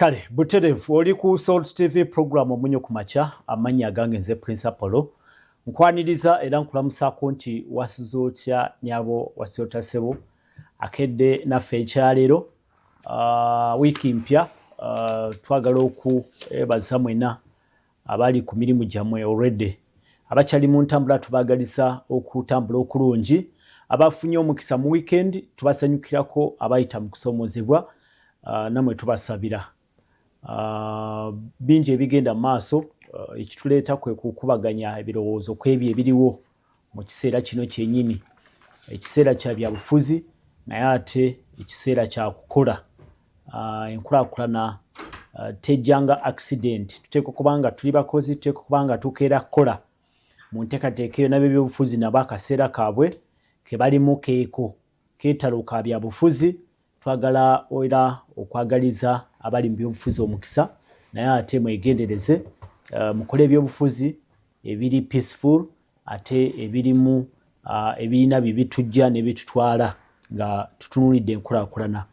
Kale buterevu oli ku Salt TV program Omunyo ku Makya. Amannya agange nze Prince Apollo, nkwaniriza era nkulamusaako nti wasuze otya nyabo, wasuze otya ssebo, akedde naffe ekyaleero, wiiki mpya. Twagala okwebaza mwena abali ku mirimu gyammwe already, abakyali mu ntambula tubaagaliza okutambula okulungi, abafunye omukisa mu weekend tubasanyukirako, abayita mu kusoomozebwa namwe tubasabira. Bingi ebigenda mu maaso, ekituleeta kwe kukubaganya ebirowoozo ku ebyo ebiriwo mu kiseera kino kyennyini. Ekiseera kya byabufuzi, naye ate ekiseera kya kukola. Enkulaakulana tejjanga accident. Tuteekwa okuba nga tuli bakozi, tuteekwa okuba nga tukeera kukola mu nteekateeka eyo. N'ab'ebyobufuzi nabo akaseera kaabwe ke balimu keeko keetalo ka byabufuzi. Twagala era okwagaliza abali mu byobufuzi omukisa, naye ate mwegendereze, mukole ebyobufuzi ebiri peaceful, ate ebirimu ebirina bye bitujja ne bitutwala nga tutunuulidde enkulaakulana.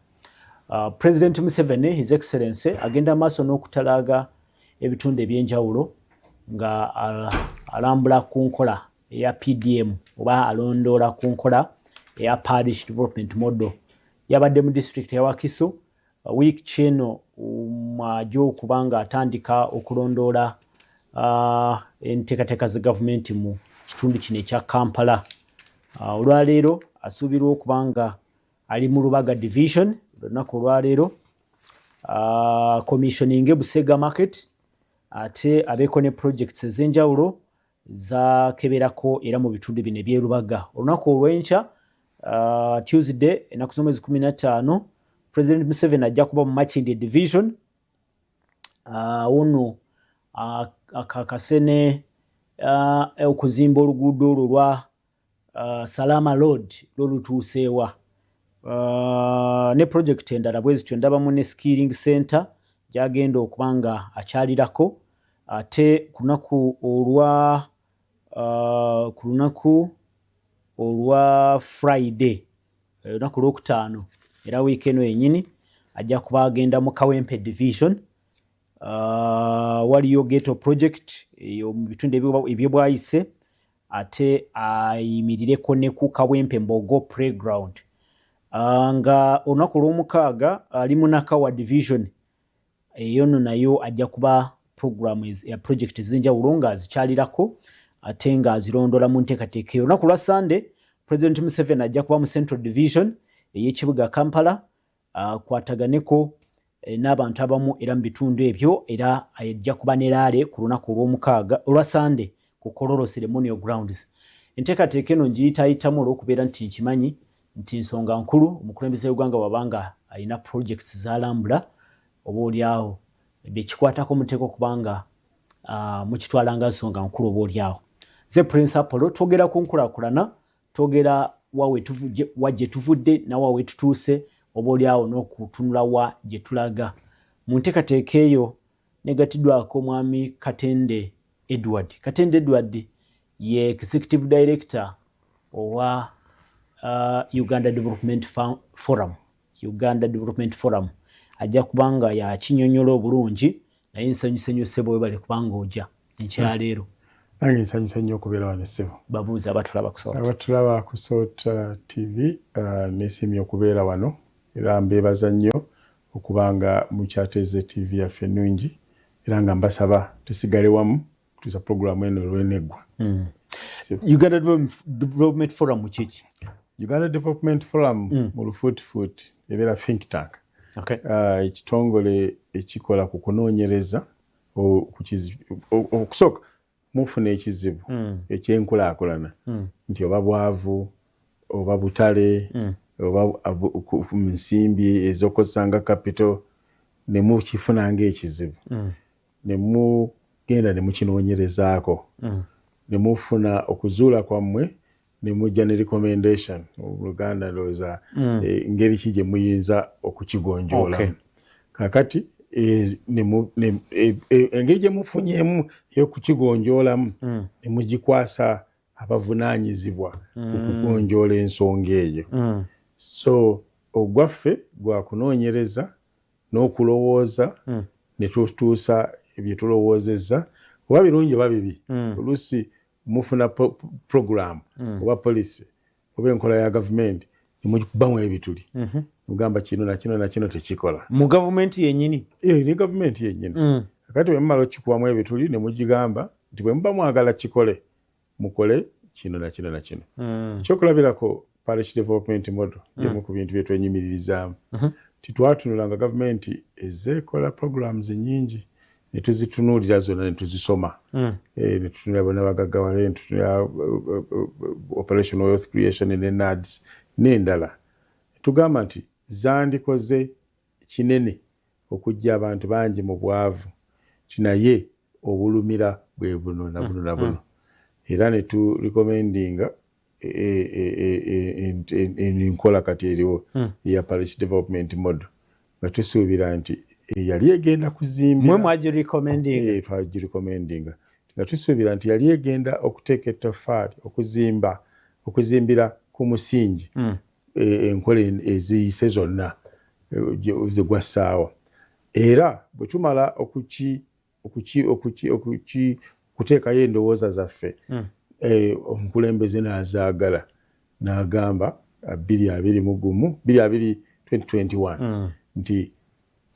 President Museveni, His Excellency, agenda maaso n'okutalaaga ebitundu ebyenjawulo nga alambula ku nkola eya PDM oba alondoola ku nkola eya Parish Development Model. Yabadde mu disitulikiti ya Wakiso wiiki kyeno, mwajja okuba nga atandika okulondoola enteekateeka za gavumenti mu kitundu kino ekya Kampala. Olwaleero asuubirwa okuba nga ali mu Lubaga Division olunaku olwaleero, commissioning Busega Market, ate abeeko ne projects ez'enjawulo zakeberako era mu bitundu bino eby'erubaga. Olunaku olw'enkya, Tuesday, ennaku z'omwezi 15, President Museveni ajja kuba mu Makindye Division. Wuno akakase ne okuzimba oluguudo olwo lwa Salama Road lwo lutuuseewa, ne project endala bwe zityo. Ndabamu ne skilling center gyagenda okuba nga akyalirako. Ate ku lunaku olwa Friday, olunaku olwokutaano, era wiiki eno yennyini, ajja kuba agenda mu Kawempe Division. Waliyo ghetto project eyo mu bitundu ebyobwayise, ate ayimirireko ne ku Kawempe Mbogo Playground. Nga olunaku olwomukaaga ali mu Nakawa Division. Eyo nno nayo ajja kuba program ya project ez'enjawulo ng'azikyalirako ate ng'azirondoola mu nteekateeka eyo. Olunaku lwa Sunday, President Museveni ajja kuba mu Central Division ey'ekibuga Kampala, akwataganeko n'abantu abamu era mu bitundu ebyo. Era ajja kuba ne rally ku lunaku olwomukaaga, olwa Sunday, ku Kololo Ceremonial Grounds. Enteekateeka eno ngiyitaayitamu olw'okubeera nti nkimanyi nti nsonga nkulu. Omukulembeze w'eggwanga bw'abanga alina projects z'alambula, oba oliawo byekikwatako muteeka okuba nga mukitwala nga nsonga nkulu oba oliawo. Ze Prince Apollo, twogera ku nkulaakulana, twogera wa gye tuvudde nawa we tutuuse, oba oliawo n'okutunula wa gye tulaga. Mu nteekateeka eyo negatiddwako omwami Katende Edward. Katende Edward ye executive director owa Uganda Development Forum. Uganda Development Forum ajja kubanga yakinyonyola obulungi, naye nsanyuse nnyo ssebo, webale kubanga ojja enkyaleero. Nange nsanyuse nnyo okubeera wano ssebo. Babuuza abatulaba ku Salt. Abatulaba ku Salt TV, nesiimye okubeera wano era mbeebaza nnyo okuba nga mukyateeze TV yaffe ennungi, era nga mbasaba tusigale wamu kutuusa puroguramu eno lweneggwa. Uganda Development Forum kiki? Uganda Development Forum mu lufuutifuuti ebeera think tank, ekitongole ekikola ku kunoonyereza okusooka mufuna ekizibu ekyenkulaakulana, nti oba bwavu oba butale oba nsimbi ez'okukozesa nga capital, ne mukifuna ng'ekizibu, ne mugenda ne mukinoonyerezaako, ne mufuna okuzuula kwammwe, ne mujja ne recommendation, mu Luganda ndowooza ngeri ki gye muyinza okukigonjoolamu. Kaakati engeri gye mufunyeemu ey'okukigonjoolamu, ne mugikwasa abavunaanyizibwa okugonjoola ensonga eyo. So ogwaffe gwa kunoonyereza. N'okulowooza ne tutuusa bye tulowoozezza, oba birungi oba bibi. Oluusi mufuna program oba policy oba enkola ya gavumenti, nemugikubamu ebituli, mugamba kino nakino nakino tekikola. Mu gavumenti yennyini? Eh, ne gavumenti yennyini. Kakati bwe mumala okukikubamu ebituli, ne mugigamba nti bwe muba mwagala kikole, mukole kino na kino na kino. Ekyokulabirako, parish development model yemu ku bintu byetwenyumiririzaamu. Titwatunula nga gavumenti ezze ekola programs nyingi, ne tuzitunuulira zonna, ne tuzisoma. Ne tutunulira Bonna Bagaggawale, ne tutunulira Operation Wealth Creation ne NAADS n'endala. Tugamba nti zandikoze kinene okuggya abantu bangi mu bwavu, ti naye obulumira bwe buno na buno na buno. Era ne tu recommendinga enkola kati eriwo eya parish development model, nga tusuubira nti yali egenda kuzimbira Mwe mwagirecommendinga? Eh, twagirecommendinga nga tusuubira nti yali egenda okuteeka ettoffaali okuzimbira ku musingi enkola eziyise zonna zegwassaawo. Era bwe tumala okuki okuki okuki okuki kuteekayo endowooza zaffe, omukulembeze n'azaagala, n'agamba 2021, 22 2021 nti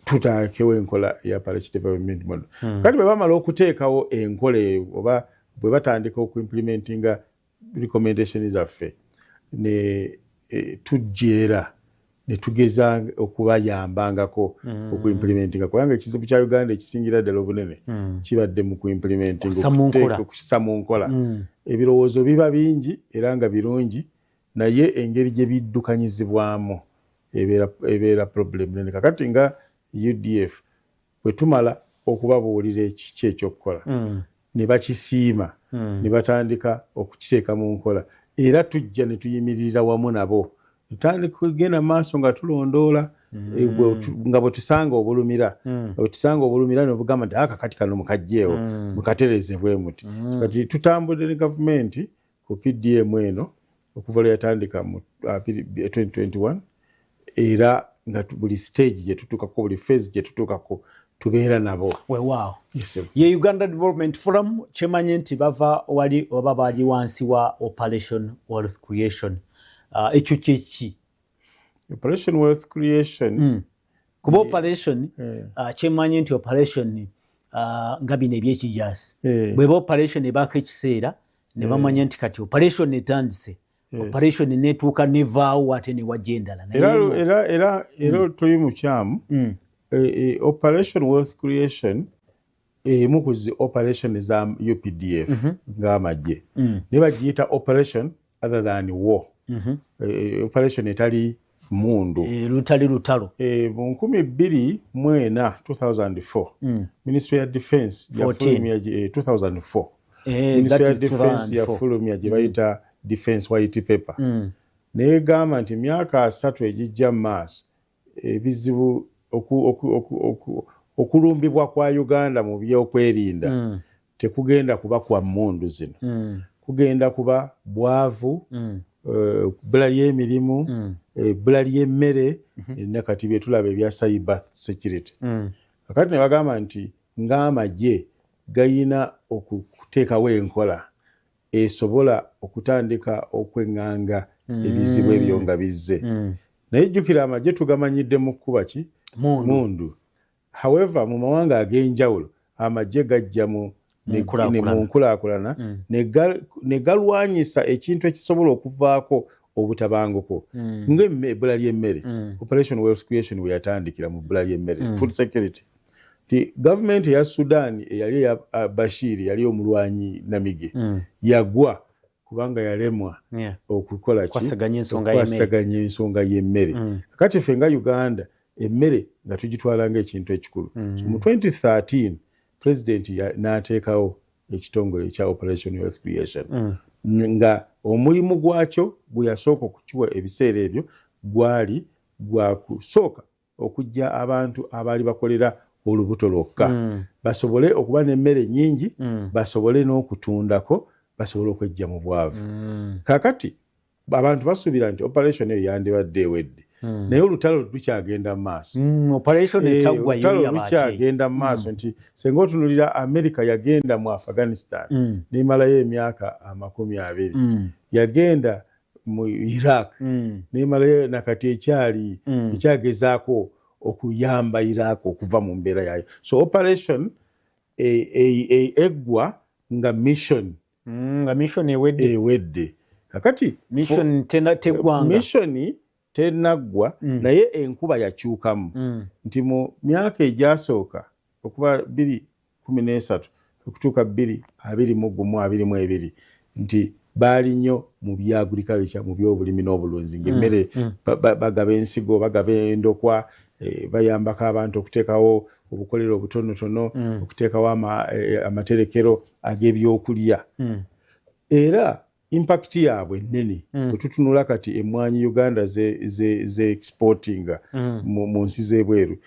tutaakewo enkola ya parish development model. Kati bwe bamala okuteekawo enkola eyo, oba bwe batandika okuimplementinga recommendation zaffe, ne tujja ne tugeza okubayambangako okuimplementinga, kubanga ekizibu kya Uganda ekisingira ddala obunene kibadde mu kuimplementinga. Okussa mu nkola. Okussa mu nkola. Ebirowoozo biba bingi era nga birungi, naye engeri gye biddukanyizibwamu ebeera problem nene. Kakati nga UDF, bwe tumala okubabuulira ekiki ekyokukola, ne bakisiima, ne batandika okukiteeka mu nkola, era tujja ne tuyimirira wamu nabo, tutandika kugenda maaso nga tulondoola, nga bwe tusanga obulumira, nga bwe tusanga obulumira ne bugamba nti aka kati kano mukajjeewo, mukatereze bwe muti. Kati tutambudde ne gavumenti ku PDM eno okuva lwe yatandika mu 2021, era nga buli stage gye tutuukako, buli phase gye tutuukako, tubeera nabo. Weewaawo. Yes, sir. Ye Uganda Development Forum, kyemanye nti bava wali oba bali wansi wa Operation Wealth Creation. Ekyo kyeki? Operation Wealth Creation. Kuba operation, kyemanye nti operation, nga bino ebyekijasi, bweba operation ebaako ekiseera ne bamanya nti kati operation etandise. Operation netuuka nevaawo, ate newajja endala. Naye Era tuli mukyamu. Operation Wealth Creation emu ku zi operation za UPDF ng'amagye, naye bagiyita operation other than war, operation etali mundu. Lutali lutalo. Mu 2004, 2004, Ministry ya Defense 14. yafulumya 2004, Ministry that ya is Defense 2004. yafulumya gye bayita Defense White Paper, negamba nti myaka 30 egijja mu maaso, ebizibu okulumbibwa kwa Uganda mu byokwerinda tekugenda kuba kwa mmundu zino, kugenda kuba bwavu, bbula ly'emirimu, ebbula ly'emmere, nakati bye tulaba ebya cyber security. Kakati ne bagamba nti ng'amagye gayina okuteekawo enkola esobola okutandika okweŋŋanga ebizibu ebyo nga bizze. Naye jjukira, amagye tugamanyidde mu kkuba ki? Mundu. Mundu. However, mu mawanga ag'enjawulo amagye gajja mu nkulaakulana. Mu nkulaakulana, ne galwanyisa ekintu ekisobola okuvaako obutabanguko ng'ebbula ly'emmere. Operation Wealth Creation bwe yatandikira mu bbula ly'emmere, food security, ti gavumenti eya Sudan eyali eya Bashir, yali omulwanyi namige, yagwa kubanga yalemwa okukola ki? Okukwasaganya ensonga y'emmere. Okukwasaganya ensonga y'emmere. Kakati ffe nga Uganda, emmere nga tugitwala ng'ekintu ekikulu. So mu 2013 president n'ateekawo ekitongole ekya Operation Wealth Creation, nga omulimu gwakyo gwe yasooka okukiwa ebiseera ebyo gwali gwa kusooka okuggya abantu abaali bakolera olubuto lwokka, basobole okuba n'emmere nnyingi, basobole n'okutundako, basobole okweggya mu bwavu. Kaakati abantu basuubira nti operation eyo yandibadde ewedde. Naye olutalo lukyagenda mu maaso. Operation etaggwa. Olutalo lukyagenda mu maaso nti senga otunulira America yagenda mu Afghanistan nemalayo emyaka 20. Yagenda mu Iraq nemalayo, nakati ekyali ekyagezaako okuyamba Iraq okuva mu mbeera yayo. So operation eggwa nga mission nga mission ewedde. Ewedde. Kakati mission teggwanga. Mission tenaggwa, naye enkuba yakyukamu nti mu myaka egyasooka okuba 2013 okutuuka 2021, 22, nti baali nnyo mu bya agriculture, mu byobulimi n'obulunzi, ng'emmere bagaba ensigo, bagaba endokwa, bayambako abantu okuteekawo obukolero obutonotono, okuteekawo amaterekero ag'ebyokulya. Era impact yaabwe nnene. Bwe tutunula kati emmwanyi Uganda ze, ze exportinga mu nsi z'ebweru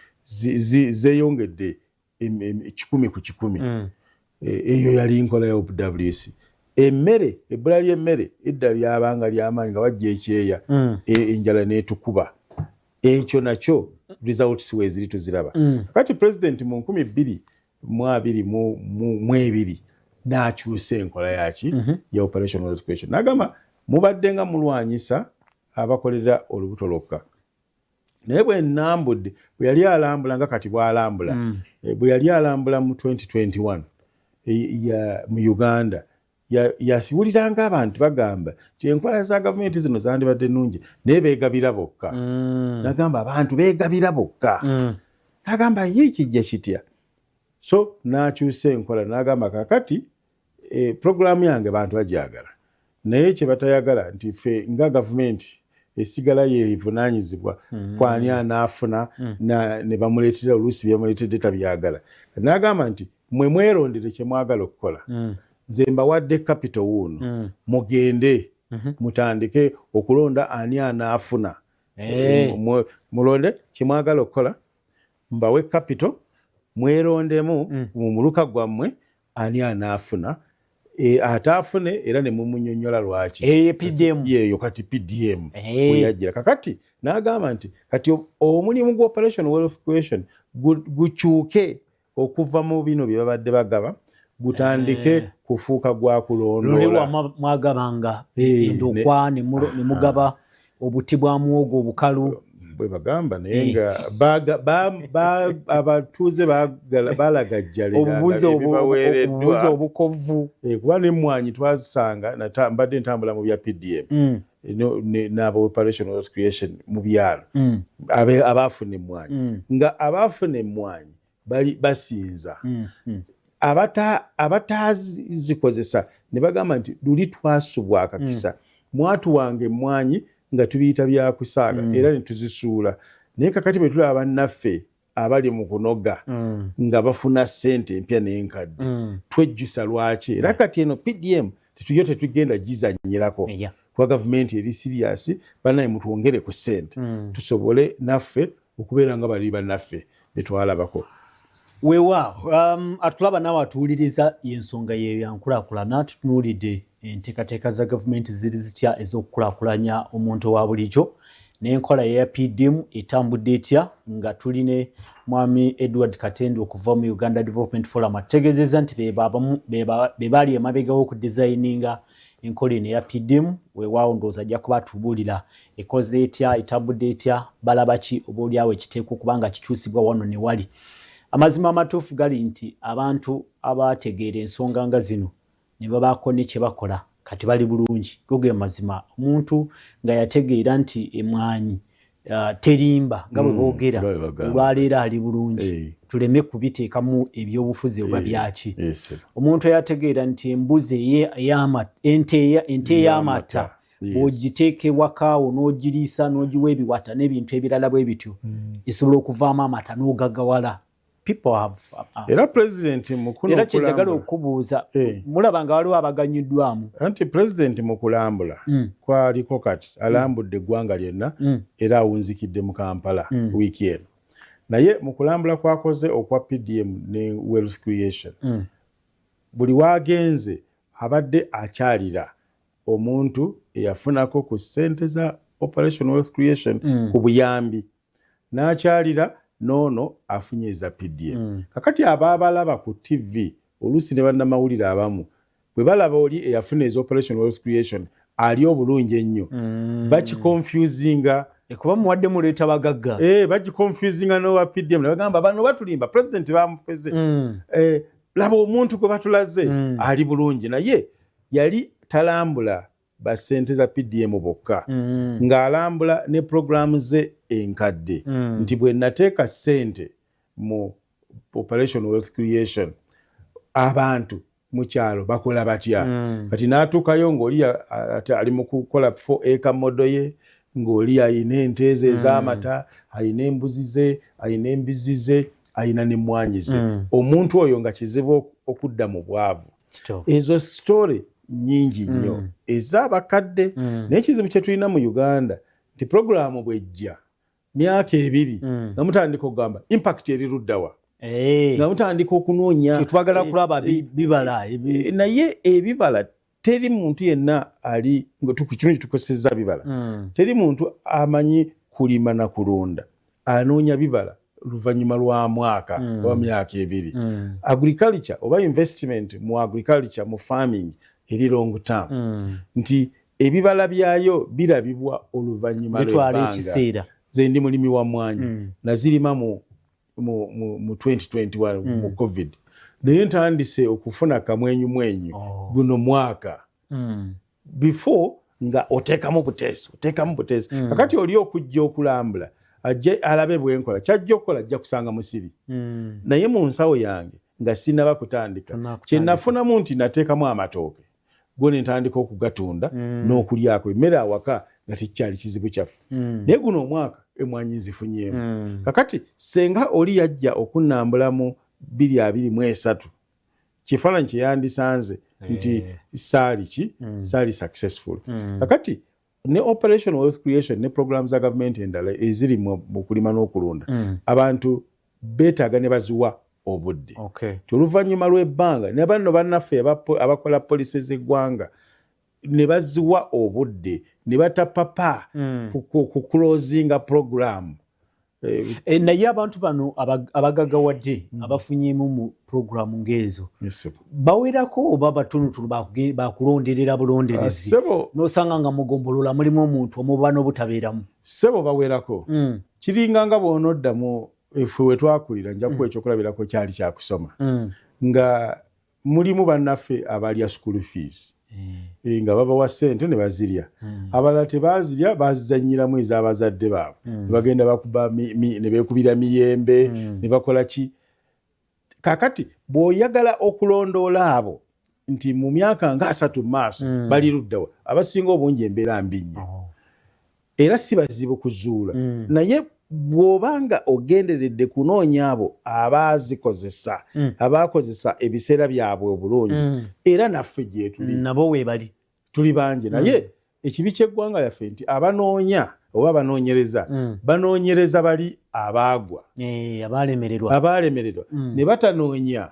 zeeyongedde 100%. Eyo yali nkola ya OWC. Emmere, ebbula ly'emmere edda lyabanga lyamaanyi nga wajja ekyeya, enjala n'etukuba. Ekyo nakyo results weeziri, tuziraba. Kati president mu 2022 n'akyusa enkola yaki ya operation wealth creation, n'agamba mubadde nga mulwanyisa abakolera olubuto lwokka, naye bwe nambudde, bwe yali alambula nga kati bw'alambula, bwe yali alambula mu 2021 mu Uganda, yasiwuliranga abantu bagamba nti enkola za gavumenti zino zandibadde nnungi naye beegabira bokka. Nagamba abantu beegabira bokka. Nagamba ye kijja kitya? So n'akyusa enkola n'agamba kakati programu yange bantu bagyagala, naye kye batayagala nti ffe nga gavumenti esigala yevunaanyizibwa kwani anaafuna ne bamuleetera, oluusi byebamuleetedde tabyagala. N'agamba nti mwe mwerondere kye mwagala okukola, nze mbawadde capital wuuno, mugende mutandike okulonda ani anaafuna. Mulonde kyemwagala okukola, mbawe capital, mwerondemu mu muluka gwammwe ani anaafuna, ate afune era ne mumunyonnyola lwaki. Eyo PDM. Yeeyo kati PDM weyajjira. Kakati n'agamba nti kati omulimu gwa operation wealth creation gukyuke okuva mu bino bye babadde bagaba, gutandike kufuuka gwa luli kulondoola. Mwagabanga endokwa ne mugaba obuti bwa muwogo obukalu. Bwe bagamba, naye nga abatuuze balagajjalira obubuzi ebibaweereddwa. Obubuzi obukovu. Kuba n'emmwanyi twazisanga, mbadde ntambula mu bya PDM n'aba operation wealth creation mu byalo, abaafuna emmwanyi, nga abaafuna emmwanyi bali basinza abatazikozesa ne bagamba nti luli twasubwa akakisa, mwatuwanga emmwanyi nga tubiyita byakusaaga era ne tuzisuula, naye kakati bwe tulaba bannaffe abali mu kunoga nga bafuna ssente empya n'enkadde, twejjusa lwaki. Era kati eno PDM tetuyo tetugenda gizannyirako kuba gavumenti eri serious. Bannaye, mutwongere ku ssente tusobole naffe okubeera nga bali bannaffe betwalabako. Weewaawo, atulaba naawe atuwuliriza, yensonga yeyo yankulaakulana. Tutunuulidde enteekateeka za gavumenti ziri zitya ez'okukulaakulanya omuntu owa bulijjo, n'enkola eya PDM etambudde etya, nga tuline mwami Edward Katende okuva mu Uganda Development Forum, atutegeezezza nti be baali emabegawo okudesigninga enkola eno eya PDM. Weewaawo, ndowooza ajja kuba atubuulira ekoze etya, etambudde etya, balaba ki oba oliawo ekiteekwa okuba nga kikyusibwa wano ne wali. Amazima amatuufu gali nti abantu abategeera ensonga nga zino ne babaako ne kye bakola kati bali bulungi. Go ge mazima. Omuntu nga yategeera nti emwanyi terimba nga bwe boogera, nga bwe bagamba. Olwaleero ali bulungi. Tuleme kubiteekamu ebyobufuzi oba byaki. Omuntu eyategeera nti embuzi ente ey'amata bw'ogiteeka ewakaawo n'ogiriisa n'ogiwa ebiwata n'ebintu ebirala bwe bityo, esobola okuvaamu amata n'ogaggawala. People have Era president mukuno Era kyenjagala okulambula okubuuza, mulaba nga waliwo abaganyuddwamu? Anti president mu kulambula kwaliko kati alambudde eggwanga lyonna era awunzikidde mu Kampala wiiki eno, naye mu kulambula kwakoze okwa PDM ne wealth creation, buli wagenze abadde akyalira omuntu eyafunako ku ssente za Operation Wealth Creation ku buyambi, n'akyalira noono afunye eza PDM. Kakati abaabalaba ku TV oluusi ne bannamawulire abamu bwe balaba oli eyafuna eza Operation Wealth Creation ali obulungi ennyo, bakiconfusinga. Kuba muwadde muleeta bagagga. Bagiconfusinga n'owa PDM ne bagamba, "Bano batulimba, president bamufeze. Laba omuntu gwe batulaze ali bulungi." Naye yali talambula basente za PDM bokka, ng'alambula ne programu ze enkadde, nti bwe nateeka ssente mu Operation Wealth Creation, abantu mu kyalo bakola batya? Kati n'atuukayo ng'oli ate ali mu kukola 4 acre model ye, ng'oli ayina ente ze ez'amata, ayina embuzi ze, ayina embizi ze, ayina n'emmwanyi ze. Omuntu oyo nga kizibu okudda mu bwavu. Ezo story nyingi nnyo ez'abakadde. Naye ekizibu kye tulina mu Uganda nti puroguramu bwejja myaka 2, nga mutandika okugamba impact eri luddawa, nga mutandika okunoonya. Twagala kulaba bibala. Naye ebibala, teri muntu yenna ali kino kitukosezza bibala. Teri muntu amanyi kulima na kulunda anoonya bibala luvannyuma lwa mwaka oba myaka 2. Agriculture oba investment mu agriculture, mu farming, eri long term, nti ebibala byayo birabibwa oluvannyuma lw'ebbanga. Ekiseera. Nze ndi mulimi wa mwanyi. Nazirima mu 2021, mu COVID, naye ntandise okufuna kamwenyu mwenyu guno mwaka. Before nga oteekamu buteesi, oteekamu buteesi. Kakati oli okujja okulambula ajje alabe bwenkola, kyajja okukola ajja kusanga musiri. Naye mu nsawo yange nga sinaba kutandika, kyenafunamu nti nateekamu amatooke go ne ntandika okugatunda n'okulyako emmere awaka, nga tekikyali kizibu kyaffe. Naye guno omwaka emwanyi nzifunyeemu. Kakati senga oli yajja okunnambula mu 2023, kifaananyi kye yandisanze nti saali ki, saali successful. Kakati ne Operation Wealth Creation ne program za gavumenti endala eziri mu kulima n'okulunda, abantu beetaaga ne baziwa obudde, ti oluvannyuma lw'ebbanga ne banno bannaffe abakola policy z'eggwanga ne baziwa obudde ne batapapa ku closinga program. Naye abantu bano abagaggawadde abafunyemu mu puroguramu ng'ezo bawerako oba batonotono bakulonderera bulonderezi? Nosanga nga mugombolola mulimu omuntu omuba n'obutabeeramu. Ssebo, bawerako. Kiringa nga bw'onoddamu efe we twakulira, nja kuwa ekyokulabirako kyali kyakusoma, nga mulimu bannaffe abalya school fees, nga babawa ssente ne bazirya. Abalala tebazirya, bazizanyiramu ez'abazadde baabwe, ne bagenda bakuba ne beekubira miyembe, ne bakola ki. Kakati bw'oyagala okulondoola abo nti mu myaka nga 30 mu maaso bali luddawa, abasinga obungi embeera mbi nnyo. Era si bazibu kuzuula. Naye bw'obanga ogenderedde kunoonya abo abaazikozesa, abaakozesa ebiseera byabwe obulungi, era naffe gyetuli. Nabo weebali. Tuli bangi. Naye ekibi ky'eggwanga lyaffe nti abanoonya oba abanoonyereza banoonyereza bali abaagwa, abalemererwa. Abaalemererwa, ne batanoonya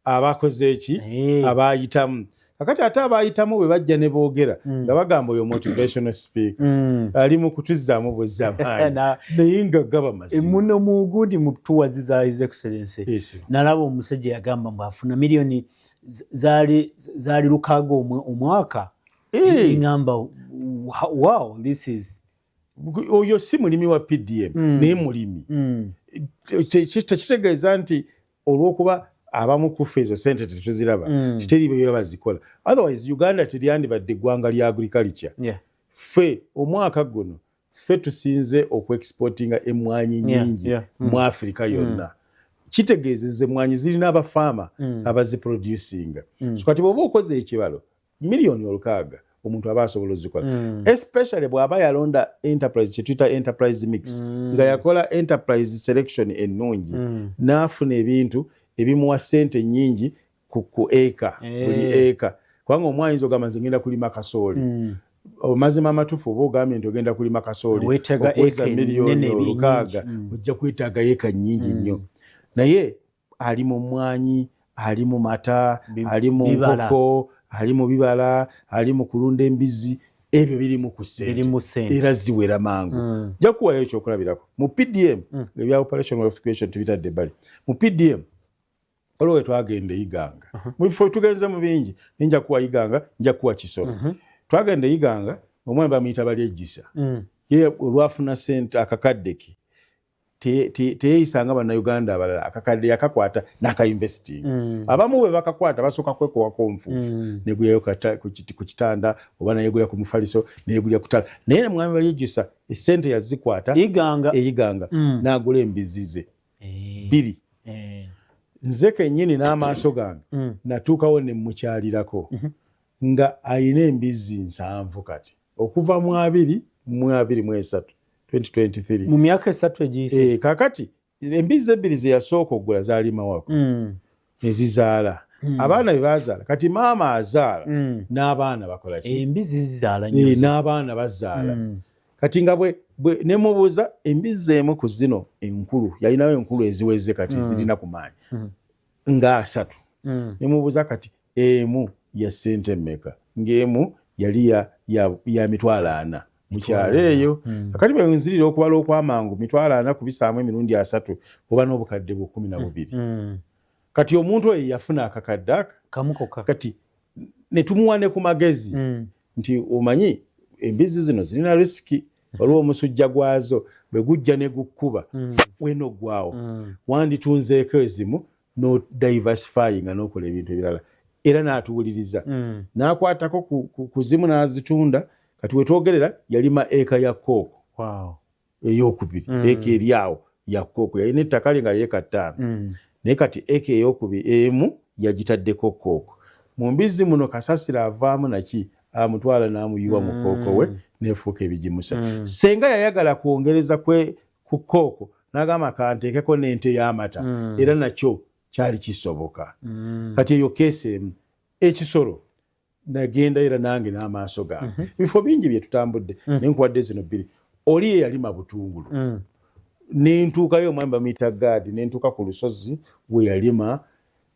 abakoze eki, abayitamu. Kakati ate abayitamu bwe bajja ne boogera, nga bagamba oyo motivational speaker ali mu kutuzzaamu buzzamaanyi, naye nga gaba mazima. Muno mu gundi mu tours za His Excellency, nalaba omusajja yagamba mbu afuna miliyoni zaali 6 omwaka. Ngamba, "Wow, this is..." Oyo si mulimi wa PDM, naye mulimi. Tekitegeeza nti olw'okuba abamu kufa ezo sente tetuziraba, kiteri bwe bazikola. Otherwise Uganda teryandibadde eggwanga lya agriculture. Ffe omwaka guno ffe tusinze okuexportinga emmwanyi nyingi mu Africa yonna. Kitegeezeza emmwanyi zirina abafaama abaziproducinga. So kati bw'oba okoze ekibalo, miliyoni 6 omuntu aba asobola ozikola, especially bw'aba yalonda enterprise, kyetuyita enterprise mix, nga yakola enterprise selection ennungi, n'afuna ebintu ebimuwa ssente nnyingi ku eka, buli eka. Kubanga omwayinza ogamba, "Nze ngenda kulima kasooli." Amazima amatuufu, oba ogambye nti ogenda kulima kasooli Weetaaga okuweza eka miliyoni ennene 6, nnyingi. Ojja kwetaaga eka nnyingi nnyo. Naye ali mu mmwanyi, ali mu mata, ali mu bibala. nkoko, ali mu bibala, ali mu kulunda embizi. Ebyo birimu ku ssente era ziwera mangu. Nja kuwayo ekyokulabirako mu PDM. Ebya Operation Wealth Creation tubitadde ebbali. Mu PDM waliwo we twagenda Iganga. Mu bifo tugenze mu bingi, naye nja kuwa Iganga, nja kuwa Kisoro. Twagenda Iganga, omwana bamuyita Balyejjusa. Ye olwafuna sente, akakadde ke, teyeyisanga Bannayuganda abalala. Akakadde yakakwata n'akainvestinga. Abamu bwe bakakwata basooka kwekowako nfuufu, negulyayo ku kitanda oba nayegulya ku mufaliso, neyegulya ku ttala. Naye mwami Balyejjusa esente yazikwata Iganga. Eyiganga. N'agula embizi ze 2. Nze kennyini n'amaaso gange natuukawo ne mukyalirako nga ayina embizi 70 kati, okuva mu 2023, 2023. Mu myaka 3 egiyise. Eh, kakati embizi ebbiri ze yasooka okugula zaali mawako, nezizaala. Abaana be bazaala, kati maama azaala n'abaana bakola ki? Embizi zizaala nnyo zo. N'abaana bazaala. Kati nga bwe nemubuuza embizi emu ku zino enkulu, yalinawo enkulu eziweze kati ezirina ku maanyi nga 30. Nemubuuza kati emu ya ssente mmeka, ng'emu yali ya 40,000 mukyalo eyo. Kakati bwe nzirira okubala okwamangu, 40,000 kubisaamu emirundi 30, oba n'obukadde 12. Kati omuntu oyo yafuna akakadde aka kamu kokka. Kati ne tumuwa ne ku magezi nti omanyi embizi zino zirina risk, waliwo omusujja gwazo, bwe gujja ne gukkuba wena oggwawo. Wanditunzeeko ezimu no diversifying nga n'okola ebintu ebirala. Era n'atuwuliriza, n'akwatako ku zimu n'azitunda. Kati wetwogerera yalima eka ya kooko eyokubiri. Eka eri awo ya kooko, yalina ettaka lye nga lyeka 5. Naye kati eka eyokubiri emu yagitaddeko kooko. Mu mbizzi muno kasasiro avaamu naki, amutwala n'amuyiwa mu kooko we nefuuka ebigimusa. Senga yayagala kwongereza ku kooko, n'agamba kanteekeko n'ente y'amata. Era nakyo kyali kisoboka. Kati eyo case emu. Ekisolo nagenda era nange n'amaaso gange. Ebifo bingi bye tutambudde, naye nkuwadde zino bbiri. Oli ye yalima butungulu, nentuukayo, omwami bamuyita Gaadi, nentuuka ku lusozi we yalima,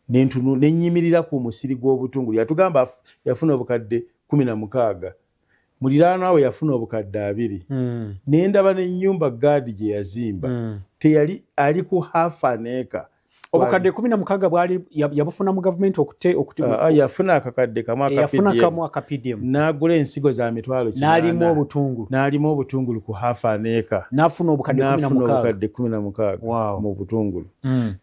nenyimirira ku musiri gw'obutungulu. Yatugamba yafuna obukadde 16, muliraanwa we yafuna obukadde 20. Nendaba n'ennyumba Gaadi gye yazimba. Teyali ali ku half an acre. Obukadde 16 bwali yabufuna mu gavumenti okute Ah, ah, yafuna akakadde kamu aka Yafuna PDM. Kamu aka PDM. N'agula ensigo za mitwalo n'alimu 8 obutungulu. N'alima obutungulu ku half an acre. N'afuna obukadde kumi na n'afuna mukaaga. Obukadde 16 mu butungulu.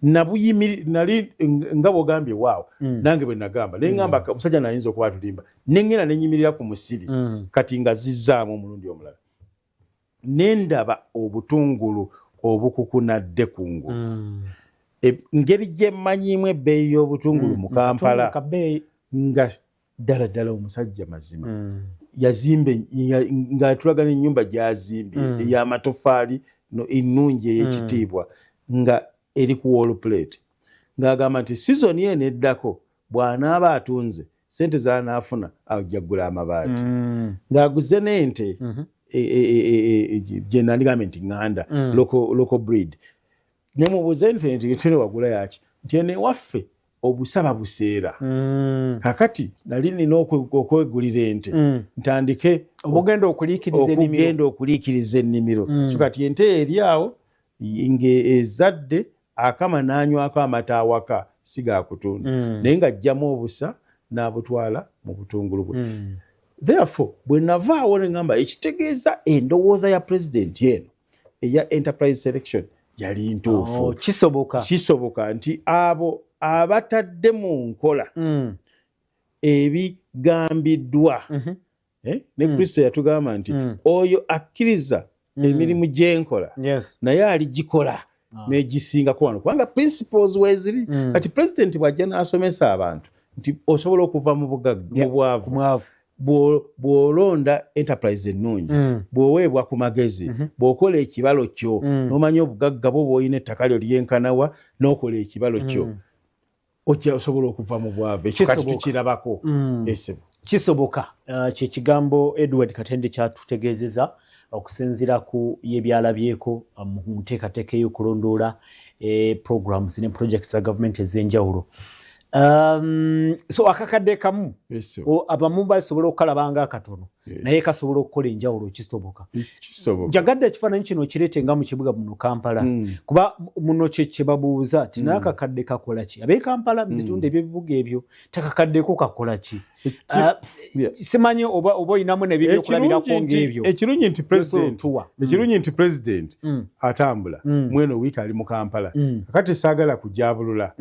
Nabuyimiri nali nga bwogambye waawo. Nange bwe nagamba naye ngamba omusajja nayinza okuba atulimba, nengenda nenyimirira ku musiri. Kati nga zizzaamu omulundi omulala, nendaba obutungulu obukukunadde kungulu. Engeri gye mmanyiimu ebbeeyi y'obutungulu mu Kampala, Kabeeyi. Nga ddala ddala omusajja mazima yazimba ng'atulaga n'ennyumba gy'azimbye ey'amatofaali ennungi ey'ekitiibwa nga eri ku wall plate, ng'agamba nti sizoni eno eddako bw'anaaba atunze sente z'anaafuna ajja kugula amabaati, ng'aguze n'ente gye nandigambye nti ŋŋanda, local breed. Nemubuuze nti ente wagula yaki? Nti eno ewaffe obusaba buseera. Kakati nali nina okwegulira ente ntandike obugenda okuliikiriza ennimiro. Okugenda okuliikiriza ennimiro. So kati ente eri awo ng'ezadde, akama n'anywako amata awaka, si gakutunda, naye ng'ajjamu obusa n'abutwala mu butungulu bwe. Therefore bwe navaawo ne ŋŋamba ekitegeeza endowooza ya pulezidenti eno eya enterprise selection yali ntuufu. Oh, kisoboka. Kisoboka nti abo abatadde mu nkola ebigambiddwa. Eh? Ne Kristo yatugamba nti oyo akkiriza emirimu gyenkola naye aligikola n'egisingako wano, kubanga principles weeziri. Kati pulezidenti bw'ajja n'asomesa abantu nti osobola okuva mu mu bwavu mwavu bw'olonda enterprise ennungi, bw'oweebwa ku magezi, bw'okola ekibalo kyo, n'omanya obugagga bwo bw'olina, ettaka lyo lyenkanawa, n'okola ekibalo kyo, ojja osobola okuva mu bwavu. Ekyo kati Kisoboka. tukirabako esebo. Kisoboka. Kyekigambo Edward Katende kyatutegeezeza okusinziira ku yebyalabyeko mu nteekateeka ey'okulondoola programs ne projects za gavumenti ez'enjawulo. So akakadde kamu abamu basobola okukalaba nga akatono, naye kasobola okukola enjawulo. Kisoboka. Njagadde ekifaananyi kino kireete nga mu kibuga muno Kampala, kuba muno kye babuuza ti, naye akakadde kakola ki? Ab'e Kampala, mu bitundu ebyebibuga ebyo, takakaddeko kakola ki? Simanyi oba olinamu nebibyokulabirako ng'ebyo. Ekirungi nti president atambula. Mweno wiiki ali mu Kampala. Kakati saagala kujabulula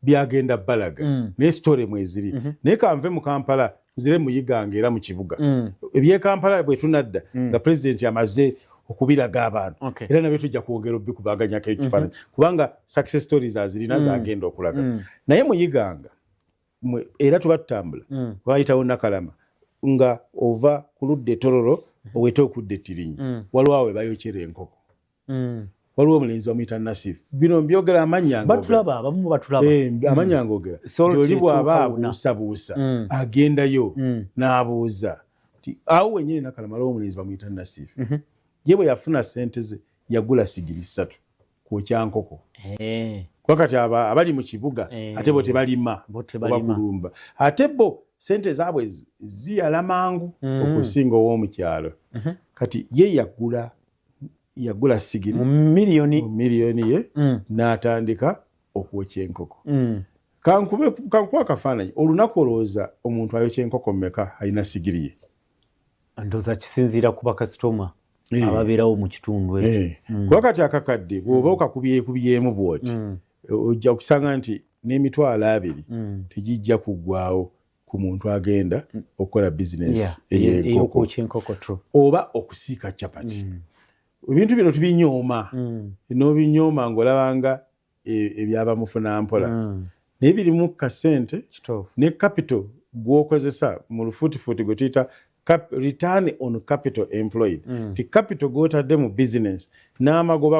byagenda balaga, naye story mweziri. Naye kanve mu Kampala nzire mu Iganga era mu kibuga. Ebyekampala bwe tunadda nga president amaze okubiraga abantu, era nabyo tujja kwongera obikubaganyako ekifaananyi, kubanga success stories azirina zagenda okulaga. Naye mu Iganga era tuba tutambula, bayitawo Nakalama, nga ova ku ludda Etororo owete okudda Ettirinyi, waliwo awo webayokyera enkoko. Waliwo omulenzi bamuyita Nasif. Bino mbyogera amannya. Batulaba, abamu batulaba. Amannya ngogera. Oli bw'aba abuusabuusa, agendayo n'abuuza. Awo wenyini Nakalama waliwo omulenzi bamuyita Nasif. Ye bwe yafuna sente ze yagula sigiri 3 kwokya nkoko. Kuba kati abali mu kibuga ate bo tebalima oba kulumba, ate bo sente zaabwe ziyala mangu okusinga ow'omukyalo. Kati ye yagula sigiri mu miliyoni miliyoni ye, n'atandika okwokya enkoko. Kankuba akafaananyi, olunaku olowooza omuntu ayokya enkoko mmeka alina sigiri ye? Ndowooza kisinziira ku bakasitoma ababeerawo mu kitundu ekyo. Kuba kati akakadde bw'oba okakubyekubyemu bw'oti, ojja kusanga nti n'20,000 tegijja kuggwawo ku muntu agenda okukola bizinesi ey'enkoko oba okusiika capati. Ebintu bino tubinyooma, n'obinyooma ng'olabanga ebyabamufuna mpola, naye birimu kasente ne capital gw'okozesa mu lufuutifuuti gwe tuyita return on capital employed, ti capital gw'otadde mu business n'amagoba,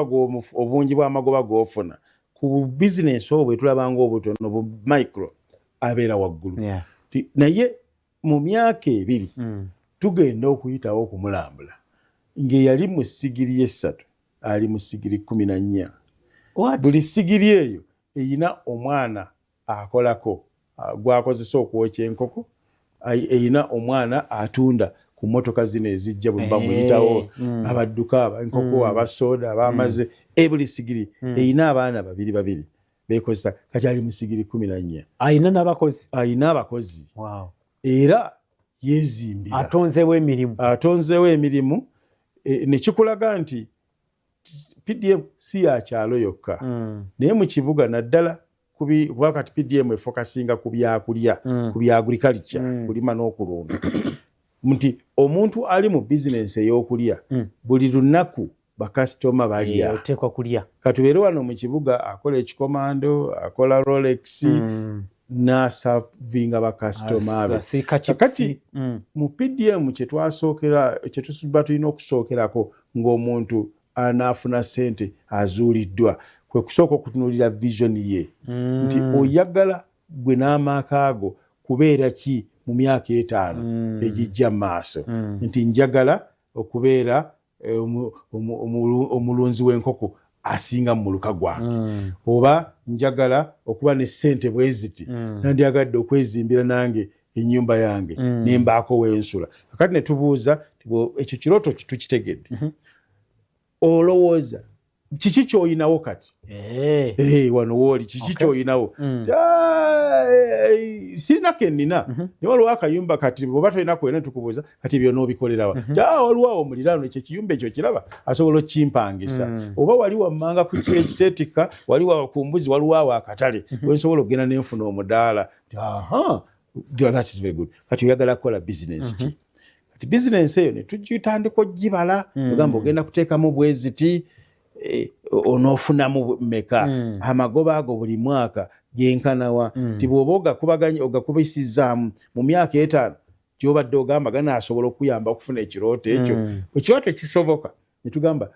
obungi bw'amagoba g'ofuna ku bizinesi obwo bwe tulabanga obutono bu micro abeera waggulu. Naye mu myaka 2 tugenda okuyitawo okumulambula ng'eyali mu sigiri 3 ali mu sigiri 14. Buli sigiri eyo eyina omwana akolako gwakozesa okwokya enkoko, eyina omwana atunda ku motoka zino ezijja bwe bamuyitawo, abadduka enkoko, abasoda, abamaze. Buli sigiri eyina abaana babiri babiri bekozesa. Kati ali mu sigiri 14. Ayina n'abakozi. Ayina abakozi era yezimbira. Atonzeewo emirimu. Atonzeewo emirimu, nekikulaga nti PDM si ya kyalo yokka, naye mu kibuga naddala, kuba kati PDM efocusinga ku byakulya, ku bya agriculture, kulima n'okulunda, nti omuntu ali mu bizinensi ey'okulya, buli lunaku bakasitoma balya. Oteekwa kulya. Katubeere wano mu kibuga akola ekikomando, akola Rolex, n'aservinga bakasitoma be. Kakati mu PDM kyetwasookera, kyetuba tulina okusookerako ng'omuntu anaafuna ssente azuuliddwa, kwe kusooka okutunuulira vision ye, nti oyagala gwe n'amaaka ago kubeera ki mu myaka 5 egijja mu maaso? Nti njagala okubeera omulunzi w'enkoko asinga mu muluka gwange, oba njagala okuba ne ssente bwe ziti, nandyagadde okwezimbira nange ennyumba yange nembaako wensula. Kakati ne tubuuza, ekyo kirooto tukitegedde, olowooza kiki kyoyinawo kati? Wano wooli kiki kyoyinawo? Sirina kenina, naye waliwo akayumba. Kati bwoba tolina kwena, tukubuuza kati ebyo n'obikolerawa? Waliwo awo omuliraano, ekyo ekiyumba ekyo kiraba, asobola okimpangisa, oba wali wammanga ku kyekiteetikka, wali ku mbuzi, waliwo awo akatale wensobola okugenda nenfuna omudaala. Aha, that is very good. Kati oyagala kukola bizinesi ki? Kati bizinensi eyo netugitandika ogibala, ogamba ogenda kuteekamu bweziti, onoofunamu mmeka? Amagoba ago buli mwaka genkanawa? Ti bw'oba ogakubaganya, ogakubisizaamu mu myaka 5 gyobadde ogamba, ganaasobola okuyamba okufuna ekirooto ekyo? Bwe kiba tekisoboka, netugamba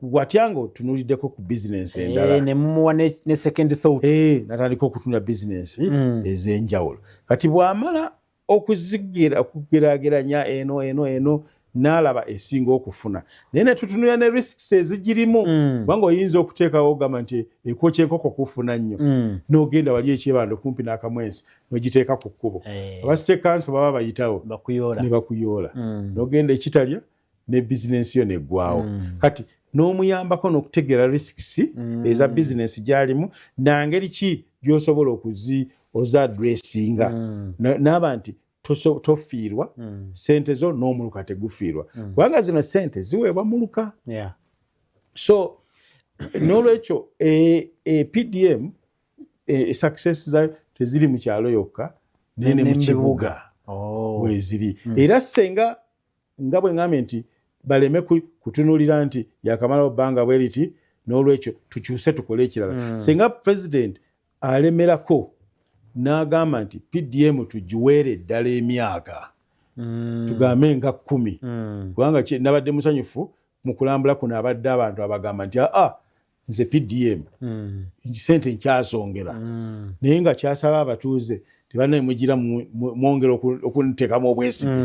watya nga otunuliddeko ku bizinensi endala? Nemumuwa ne second thought. Natandika okutunula bizinensi ez'enjawulo. Kati bw'amala okuzigira, okugeraageranya eno eno eno. N'alaba esinga okufuna, naye netutunulira ne risks ezigirimu, kubanga oyinza okuteekawo ogamba nti ekwokya enkoko kufuna nnyo, n'ogenda wali ekyebando kumpi n'akamwensi n'ogiteeka ku kkubo, aba city council baba bayitawo ne bakuyoola, n'ogenda ekitalya ne bizinensi yo neggwawo. Kati n'omuyambako n'okutegeera risks eza bizinensi gy'alimu, nangeri ki gy'osobola okuzi oza addressinga, naaba nti tofiirwa sente zo n'omuluka tegufiirwa, kubanga zino sente ziweebwa muluka. So n'olwekyo e PDM success zayo teziri mu kyalo yokka, naye ne mu kibuga weziri. Era senga nga bwe ŋŋambye nti baleme kutunuulira nti yakamalawo bbanga bwe riti, n'olwekyo tukyuse tukole ekirala. Senga president alemerako n'agamba nti PDM tugiweere ddala emyaka, tugambe nga 10, kubanga nabadde musanyufu mu kulambula kuno, abadde abantu abagamba nti aa, nze PDM sente nkyasongera, naye nga kyasaba abatuuze tebanaye mugira mwongera okunteekamu obwesige